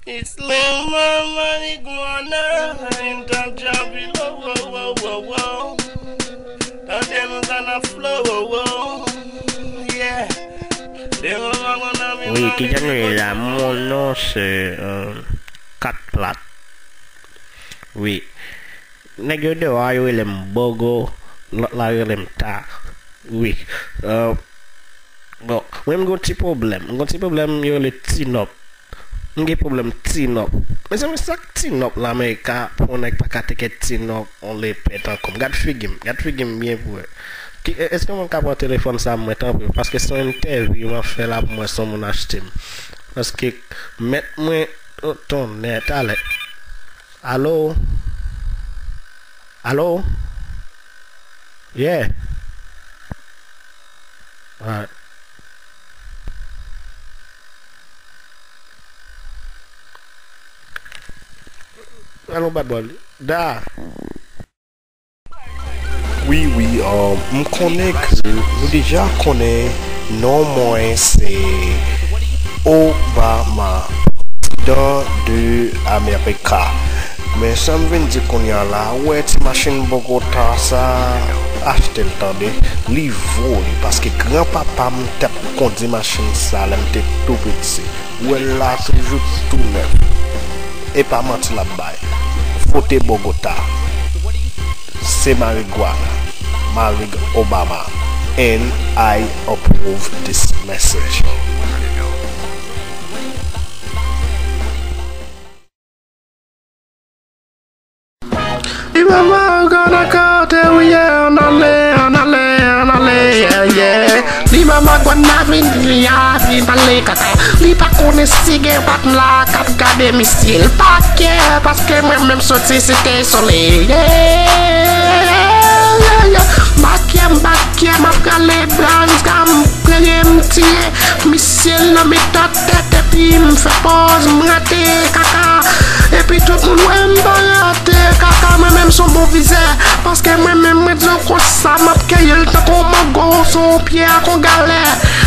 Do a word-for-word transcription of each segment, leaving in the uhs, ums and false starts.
It's Lil Mama Marijuana in the jungle, oh, oh, oh, oh, oh. Tande nou sa nan flow, oh, oh. Yeah. Wi, ki jan nou ye la? Mon non se, euh, Kat Plat. Wi. Nèg yo deyò a, yo rele m Bogo, lòt la rele m Ta. Wi. Euh, bon, mwen m gon ti pwoblèm. M gon ti pwoblèm, yo rele Tinòp. M gen pwoblèm Tinòp. Mezanmi, sa k Tinòp Lamerika, pou yon nèg pa ka teke Tinòp, on lepè tankou m. Gad figi m, gad figi m byen pou wè. Ki, e, èske yon moun ka pran telefòn sa mwen, tanpri? Paske se yon entèvyou m ap fè la pou mwen, se yon moun achte m. Paske mèt mwen, o, tonnè, talè. Alo? Alo? Yeah. Alright. Alon bat bòl li. Da. Wi, wi, um, m konnen ke nou deja konnen non mwen se Obama, prezidan de Amerika. Men sa m vin di kounye a la, ou wè ti machin Bogota sa, achte l tande, li vo li, paske granpapa m t ap kondi machin sa lè m te tou piti. Ou wè l la toujou tou nèf. E pa manti l ap bay. Vote Bogota. Se marigwana. Marig Obama. And I approve this message. Li mama gana kote ou ye, ann ale, ann ale, ann ale, yeah, yeah. Li mama gwana vin, li a vin ale kaka. Li pa konnen si gen patn la k ap gade misye. L pa kè, paske mwen menm soti Site Solèy, yeah, yeah, yeah. M pa kè, m pa kè, m ap rale Browns Gam, premye m tiye. Misye nan mitan tèt epi m fè pòz m rate kaka. Epi tout moun wè m pa rate kaka, mwen menm s on bon vizè. Paske mwen menm mwen di w konsa, m ap keyi l tankou mango, s on pye ak on galè.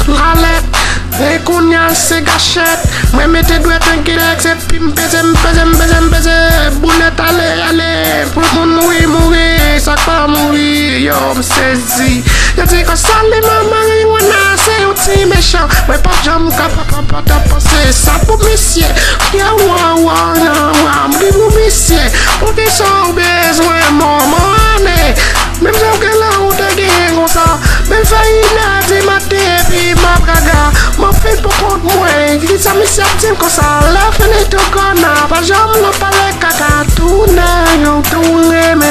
Galèt, e kounye a se gachèt. Mwen mete dwèt an gilèks epi m peze, m peze, m peze, m peze. Boulèt ale, ale. Pou moun mouri, mouri. Sa k pa mouri, yo, m sezi. Yo di konsa li mama marijuana se yon ti mechan. Mwen pa janm ka pa, pa, pa ta panse sa pou misye. Yo, wa, wa, wa, wa, m di pou misye. Poukisa w bezwen manman ane? Menm jan w gen la ou te genyen konsa. Men fè inè di maten epi m ap gaga. M ap fin pou kont mwen. Kisa misye ap di m konsa? Lè fini tou kòna. Pa janm nan pale kaka. Tounen yon tounen.